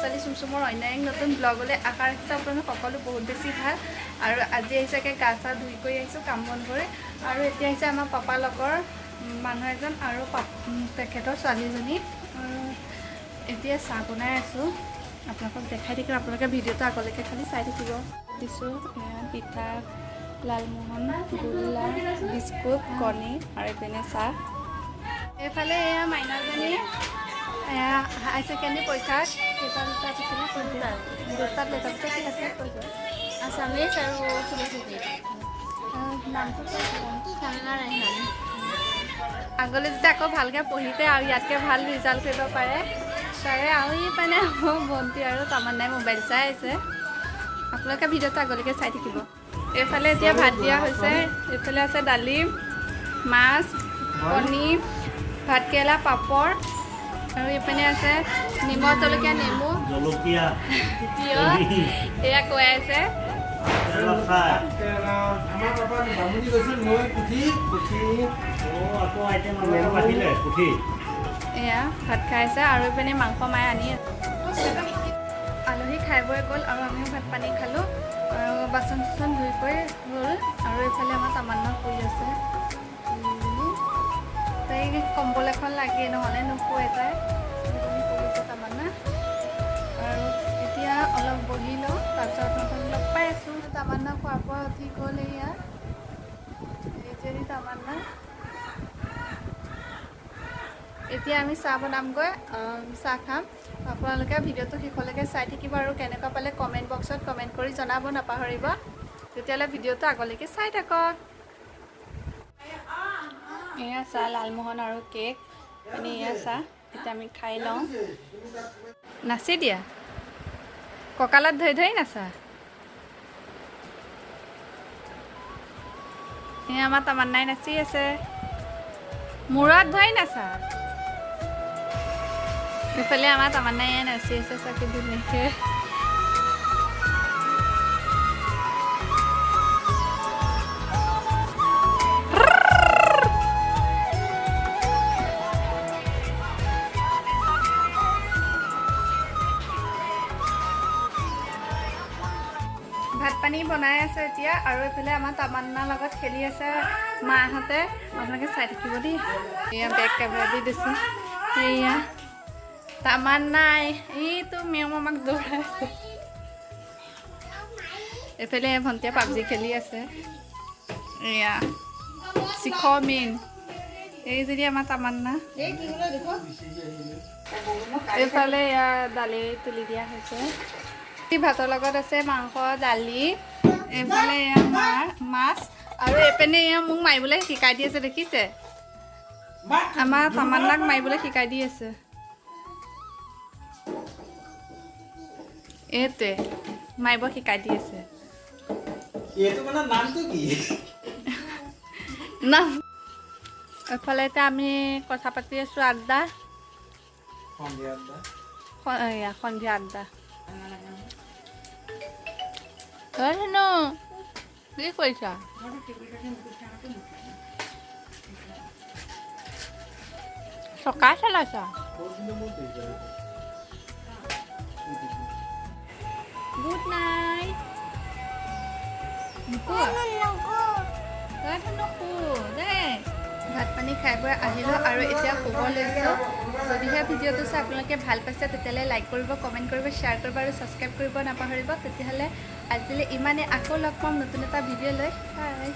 ছোৱালী চুমচুমৰ অন্য এক নতুন ব্লগলৈ। আশা ৰাখিছোঁ আপোনালোক সকলো বহুত বেছি ভাল। আৰু আজি আহিছে একে গা চা ধুই কৰি আহিছোঁ কাম বন কৰি। আৰু এতিয়া আহিছে আমাৰ পাপা লগৰ মানুহ এজন আৰু তেখেতৰ ছোৱালীজনী। আৰু এতিয়া চাহ বনাই আছোঁ, আপোনালোকক দেখাই থাকিম। আপোনালোকে ভিডিঅ'টো আগলৈকে খালি চাই থাকিব। দিছোঁ এয়া পিঠা, লালমোহন, গোল্লা, বিস্কুট, কণী আৰু এইপিনে চাহ। এইফালে এয়া মাইনাজনী, এয়া হাই ছেকেণ্ডেৰী পৰীক্ষা। কেইটা দুটা দিছিলে? দুটাত লেটাৰ কি আছে? আছামিজ আৰু ফিলচফি। নামটো? চালনা ৰাইহান। আগলৈ যাতে আকৌ ভালকৈ পঢ়িতে আৰু ইয়াতকৈ ভাল ৰিজাল্ট কৰিব পাৰে তাৰে। আৰু ইপিনে মোৰ ভণ্টি আৰু তামান্নাই মোবাইল চাই আছে। আপোনালোকে ভিডিঅ'টো আগলৈকে চাই থাকিব। এইফালে এতিয়া ভাত দিয়া হৈছে। এইফালে আছে দালি, মাছ, কণী, ভাতকেৰেলা, পাপৰ আৰু এইপিনে আছে নিমখ, জলকীয়া, নেমু, জলকীয়া। তিয়ঁহ। এয়া কৈ আছে। আমাৰ পাপা বামুণী গৈছিল, মই পুঠি পুঠি। আকৌ আইটেম আৰু আহিলে পুঠি। এয়া ভাত খাই আছে আৰু এইপিনে মাংস মায়ে আনি আছে। আলহী খাই বৈ গ'ল আৰু আমিও ভাত পানী খালোঁ আৰু বাচন চাচন ধুই কৰি হ'ল। আৰু এইফালে আমাৰ তামান্না শুই আছে। তাইক কম্বল এখন লাগে, নহ'লে নুশুৱে তাই। সেইজনী শুই তামান্না। আৰু এতিয়া অলপ বহি লওঁ, তাৰপিছত আপোনালোকক লগ পাই আছোঁ। তামান্না খোৱাৰ পৰা উঠি গ'ল। এয়া এইজনী তামান্না। এতিয়া আমি চাহ বনামগৈ, চাহ খাম। আপোনালোকে ভিডিঅ'টো শেষলৈকে চাই থাকিব আৰু কেনেকুৱা পালে কমেণ্ট বক্সত কমেণ্ট কৰি জনাব নাপাহৰিব। তেতিয়াহ'লে ভিডিঅ'টো আগলৈকে চাই থাকক। এয়া চাহ, লালমোহন আৰু কেক। মানে এয়া চাহ, এতিয়া আমি খাই লওঁ। নাচি দিয়া, কঁকালত ধৰি ধৰি নাচা। এয়া আমাৰ তামান্নাই নাচি আছে। মূৰত ধৰি নাচা। ইফালে আমাৰ তামান্নাই নাচি আছে, চাকি ধুনীয়াকে। ভাত পানী বনাই আছে এতিয়া। আৰু এইফালে আমাৰ তামান্নাৰ লগত খেলি আছে মাহঁতে। আপোনালোকে চাই থাকিব দেই। এয়া বেক কেমেৰা দি দিছোঁ। এয়া তামান্নাই এইটো মেও মামাক দৌৰাই আছে। এইফালে ভণ্টিয়ে পাবজি খেলি আছে। এয়া শিখৰ মেইন, এইজনী আমাৰ তামান্না। এইফালে এয়া দালি তুলি দিয়া হৈছে। ভাতৰ লগত আছে মাংস, দালি, এইফালে এয়া মাছ আৰু এইপিনে এয়া মোক মাৰিবলৈ শিকাই দি আছে। দেখিছে, আমাৰ তামান্নাক মাৰিবলৈ শিকাই দি আছে। এইটোৱে মাৰিব শিকাই দি আছে। এইটো মানে নামটো কি? না, এফালে এতিয়া আমি কথা পাতি আছোঁ, আড্ডা। সন্ধিয়া আড্ডা। এয়া সন্ধিয়া আড্ডা। হেনো কি কৰিছা? চকা চলাইছা? Good night. দেই, ভাত পানী খাই বৈ আহিলোঁ আৰু এতিয়া শুব লৈছোঁ। যদিহে ভিডিঅ'টো চাই আপোনালোকে ভাল পাইছে, তেতিয়াহ'লে লাইক কৰিব, কমেণ্ট কৰিব, শ্বেয়াৰ কৰিব আৰু ছাবস্ক্ৰাইব কৰিব নাপাহৰিব। তেতিয়াহ'লে আজিলৈ ইমানেই। আকৌ লগ পাম নতুন এটা ভিডিঅ' লৈ। বাই।